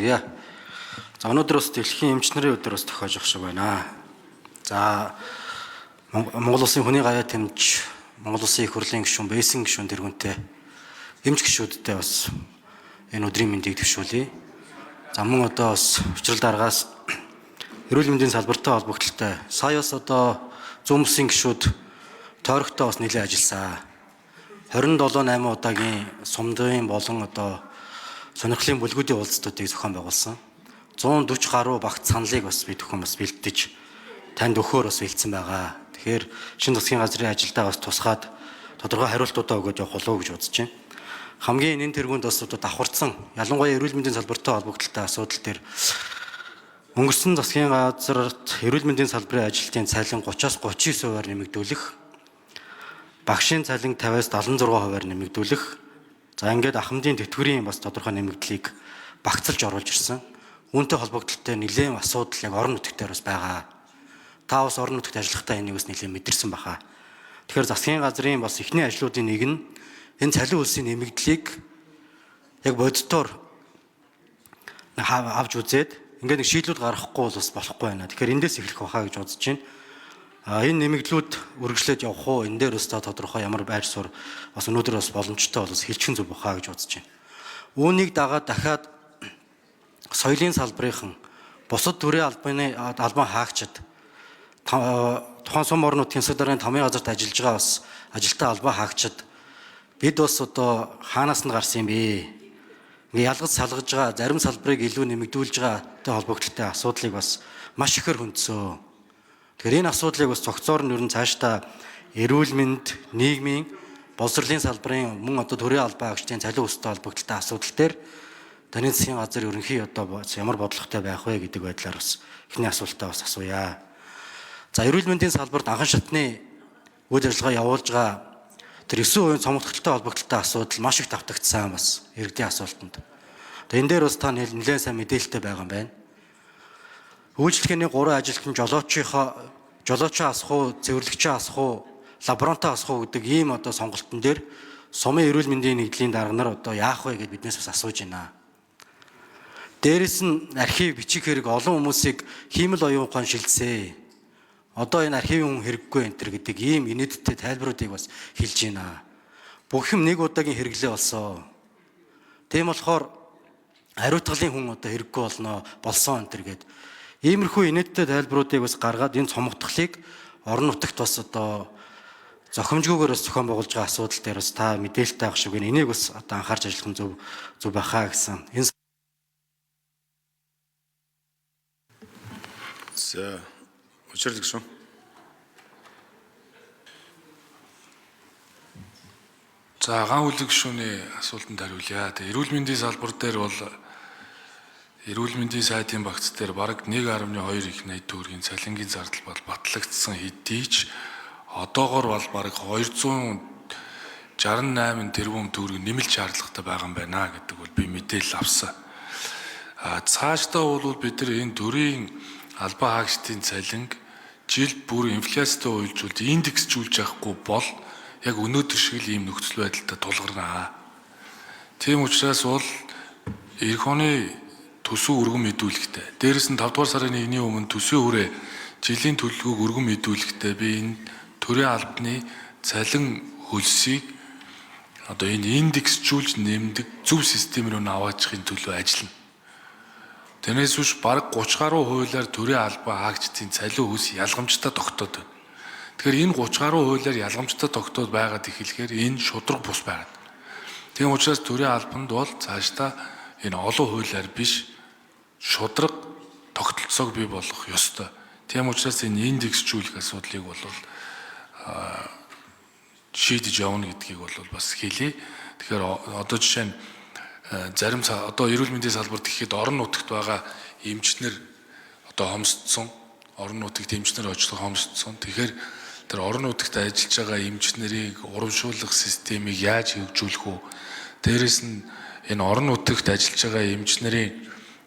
хүргье. За өнөөдөр бас дэлхийн эмч нарын өдөр бас тохиож явах шиг байна. За Монгол улсын хүний гаяа тэмж, Монгол улсын их хурлын гишүүн, Бэсэн гишүүн тэргүүнтэй эмч гишүүдтэй бас энэ өдрийн мэндийг төвшүүлье. За мөн одоо бас учрал дараагаас эрүүл мэндийн салбартай холбогдлолтой сая бас одоо зүүн бүсийн гишүүд тойрогтой бас нэлээд ажилласан. 27 8 удаагийн сумдын болон одоо сонирхлын бүлгүүдийн уулзалтуудыг зохион байгуулсан. 140 гаруй багц саналыг бас бид бүхэн бас бэлтгэж танд өгөхөөр бас бэлдсэн байгаа. Тэгэхээр шинэ засгийн газрын ажилдаа бас тусгаад тодорхой хариултуудаа өгөөд явах болов уу гэж бодож байна. Хамгийн энэ тэргуунд бас одоо давхарцсан ялангуяа эрүүл мэндийн салбартай холбогдлолтой асуудал дээр өнгөрсөн засгийн газарт эрүүл мэндийн салбарын ажилтны цалин 30-аас 39%-аар нэмэгдүүлэх, багшийн цалин 50-аас 76%-аар нэмэгдүүлэх, за ингээд ахмадын тэтгэврийн бас тодорхой нэмэгдлийг багцлж оруулж ирсэн. Үүнтэй холбогдлолтой нэлээн асуудал яг орон нутагт дээр бас байгаа. Та бас орон нутагт ажиллахдаа энийг бас нэлээн мэдэрсэн баха. Тэгэхээр засгийн газрын бас эхний ажлуудын нэг нь энэ цалин хөлсийн нэмэгдлийг яг бодитоор авч үзээд ингээд нэг шийдлүүд гаргахгүй бол бас болохгүй байна. Тэгэхээр эндээс эхлэх байхаа гэж бодож байна. Энэ нэмэгдлүүд үргэлжлээд явах уу? Энэ дээр бас та тодорхой ямар байр суурь бас өнөөдөр бас боломжтой бол бас хэлчихэн зүг баха гэж бодож байна. Үүнийг дагаад дахиад соёлын салбарынхан бусад төрийн албаны албан хаагчид тухайн сум орон нутгийн засаг даргын тамийн газарт ажиллаж байгаа бас ажилтаа албан хаагчид бид бас одоо хаанаас нь гарсан юм бэ? Ингээ ялгаж салгаж байгаа зарим салбарыг илүү нэмэгдүүлж байгаатай холбогдлолтой асуудлыг бас маш ихээр хөндсөө. Тэгэхээр энэ асуудлыг бас цогцоор нь ер нь цаашдаа эрүүл мэнд, нийгмийн, боловсролын салбарын мөн одоо төрийн албан хаагчдын цалин өсөлттэй холбогдлолтой асуудал дээр таны засгийн газар ерөнхий одоо ямар бодлоготой байх вэ гэдэг байдлаар бас эхний асуултаа бас асууя. За эрүүл мэндийн салбарт анхан шатны үйл ажиллагаа явуулж байгаа тэр 9% цомогдолтой холбогдлолтой асуудал маш их давтагдсан бас иргэдийн асуултанд. Тэгээ энэ дээр бас та нэлээд сайн мэдээлэлтэй байгаа юм байна. Үйлчлэгээний 3 ажилтан жолоочоо асах уу, цэвэрлэгчээ асах уу, лаборантаа асах уу гэдэг ийм одоо сонголтон дээр сумын эрүүл мэндийн нэгдлийн дарга нар одоо яах вэ гэд биднээс бас асууж байна. Дээрэс нь архив бичих хэрэг олон хүмүүсийг хиймэл оюун ухаан шилжсэ. Одоо энэ архивын хүн хэрэггүй энэ төр гэдэг ийм инээдтэй тайлбаруудыг бас хэлж байна. Бүх юм нэг удаагийн хэрэглээ болсон. Тийм болохоор хариуцлагын хүн одоо хэрэггүй болно болсон энэ төр гэд. Иймэрхүү инээдтэй тайлбаруудыг бас гаргаад энэ цомогдхлыг орон нутагт бас одоо зохимжгүйгээр бас зохион байгуулж байгаа асуудал дээр бас та мэдээлэлтэй авах шиг байна. Энийг бас одоо анхаарч ажиллах нь зөв байхаа гэсэн. Энэ За учрал гишүүн. За ган хүлэг гишүүний асуултанд хариулъя. Тэгээ эрүүл мэндийн салбар дээр бол эрүүл мэндийн сайдын багц дээр бараг 1.2 их 80 төгрөгийн цалингийн зардал бол батлагдсан хэдий ч одоогор бол бараг 268 тэрбум төгрөг нэмэлт шаардлагатай байгаа юм байна гэдэг бол би мэдээлэл авсан. А цаашдаа бол бид нар энэ төрийн албан хаагчдын цалинг жил бүр инфляцтай уялжуулж индексжүүлж явахгүй бол яг өнөөдөр шиг л ийм нөхцөл байдалтай тулгарна. Тийм учраас бол эх оны төсөв өргөн мэдүүлэхтэй. Дээрээс нь 5 дугаар сарын 1-ний өмнө төсвийн хүрээ жилийн төлөвлөгөөг өргөн мэдүүлэхтэй би энэ төрийн албаны цалин хөлсийг одоо энэ индексжүүлж нэмдэг зөв систем рүү аваачихын төлөө ажиллана. Тэрнээс биш бараг 30 гаруй хуулиар төрийн албан хаагчдын цалин хөлс ялгамжтай тогтоод байна. Тэгэхээр энэ 30 гаруй хуулиар ялгамжтай тогтоод байгаад эхлэхээр энэ шудраг бус байгаад. Тийм учраас төрийн албанд бол цаашдаа энэ олон хуулиар биш шудраг тогтолцоог бий болгох ёстой. Тийм учраас энэ индексжүүлэх асуудлыг бол шийдэж явна гэдгийг бол бас хэлье. Тэгэхээр одоо жишээ нь зарим одоо эрүүл мэндийн салбарт гэхэд орон нутагт байгаа эмчнэр одоо хомсдсон, орон нутагт эмчнэр очлого хомсдсон. Тэгэхээр тэр орон нутагт ажиллаж байгаа эмчнэрийг урамшуулах системийг яаж хэрэгжүүлэх үү? Дээрээс нь энэ орон нутагт ажиллаж байгаа эмчнэрийн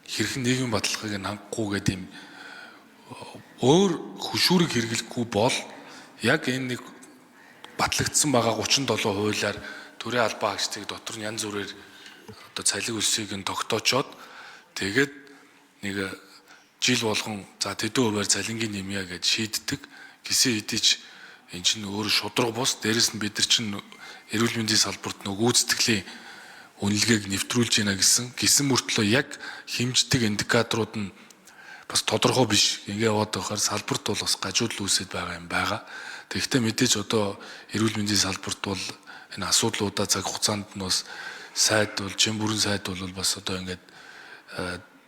хэрхэн нийгмийн баталгааг нь хангахгүй гэдэг юм өөр хөшүүрэг хэрэглэхгүй бол яг энэ нэг батлагдсан байгаа 37 хуулиар төрийн албан хаагчдыг дотор нь янз бүрээр одоо цалин өсгийг нь тогтоочоод Тэгээд нэг жил болгон за тэдэн хувиар цалингийн нэмье гэж шийддэг. Гисэн хэдий ч эн чинь өөрөө шудраг бус. Дээрэс нь бид нар чинь эрүүл мэндийн салбарт нөгөө гүйцэтгэлийн үнэлгээг нэвтрүүлж байна гэсэн. Гисэн мөртлөө яг хэмждэг индикаторууд нь бас тодорхой биш. Ингээ яваад байхаар салбарт бол бас гажуудал үүсэт байгаа юм байгаа. Тэгэхдээ мэдээж одоо эрүүл мэндийн салбарт бол энэ асуудлуудаа цаг хугацаанд нь бас сайд бол чин бүрэн сайд бол бас одоо ингээд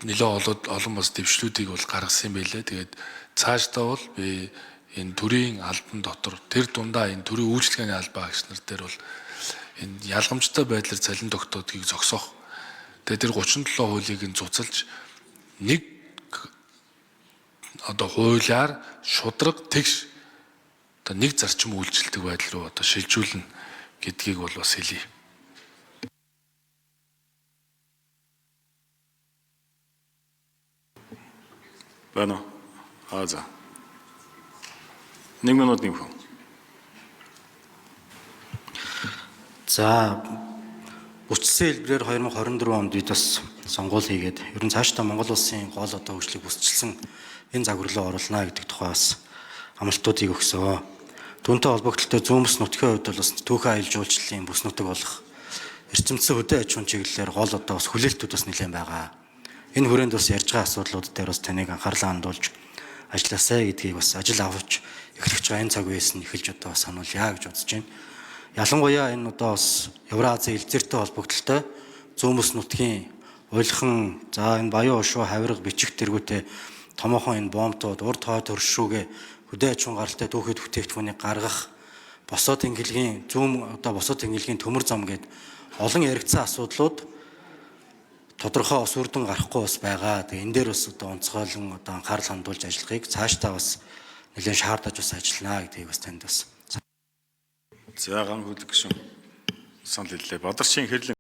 нэлээд олон бас дэвшлүүдийг бол гаргасан юм байлээ. Тэгээд цаашдаа бол би энэ төрийн албан дотор тэр дундаа энэ төрийн үйлчилгээний албан агч нар дээр бол энэ ялгамжтай байдлаар цалин тогтоодгийг зогсоох. Тэгээд тэр 37 хуулийг нь цуцалж нэг одоо хуулиар шудраг тэгш одоо нэг зарчим үйлчилдэг байдал руу одоо шилжүүлнэ гэдгийг бол бас хэлье. Байна уу? Аа за. 1 минут нэмэх үү? За бүчсэн хэлбэрээр 2024 онд бид бас сонгуул хийгээд ер нь цаашдаа Монгол улсын гол одоо хөгжлийг бүсчилсэн энэ загвар руу оруулна гэдэг тухай бас амлалтуудыг өгсөө. Түүнтэй холбогдлолтой зүүн бүс нутгийн хувьд бол бас түүхэн аялал жуулчлалын бүс нутаг болох эрчимцэн хөдөө аж ахуйн чиглэлээр гол одоо бас хүлээлтүүд бас нэлээд байгаа. Энэ хүрээнд бас ярьж байгаа асуудлууд дээр бас таныг анхаарлаа хандуулж ажилласай гэдгийг бас ажил авч эхлэж байгаа энэ цаг үеэс нь эхэлж одоо сануулъя гэж бодож байна. Ялангуяа энэ одоо бас Евразийн элзэртэй холбогдлолтой зүүн бүс нутгийн уйлхан за энэ баян ушуу хавирга бичих тэргүүтээ томоохон энэ бомтууд урд хойд хөршүүгээ хөдөө аж ахуйн гаралтай түүхэд бүтээгдэхүүнийг гаргах босоо тэнхлэгийн зүүн одоо босоо тэнхлэгийн төмөр зам гээд олон яригдсан асуудлууд тодорхой ус үр дүн гарахгүй бас байгаа. Тэгээ энэ дээр бас одоо онцгойлон одоо анхаарал хандуулж ажиллахыг цаашдаа бас нэлээд шаардаж бас ажиллана гэдгийг бас танд бас За ган хөдөлгөшөн санал хэллээ. Бадарчин хэрлэн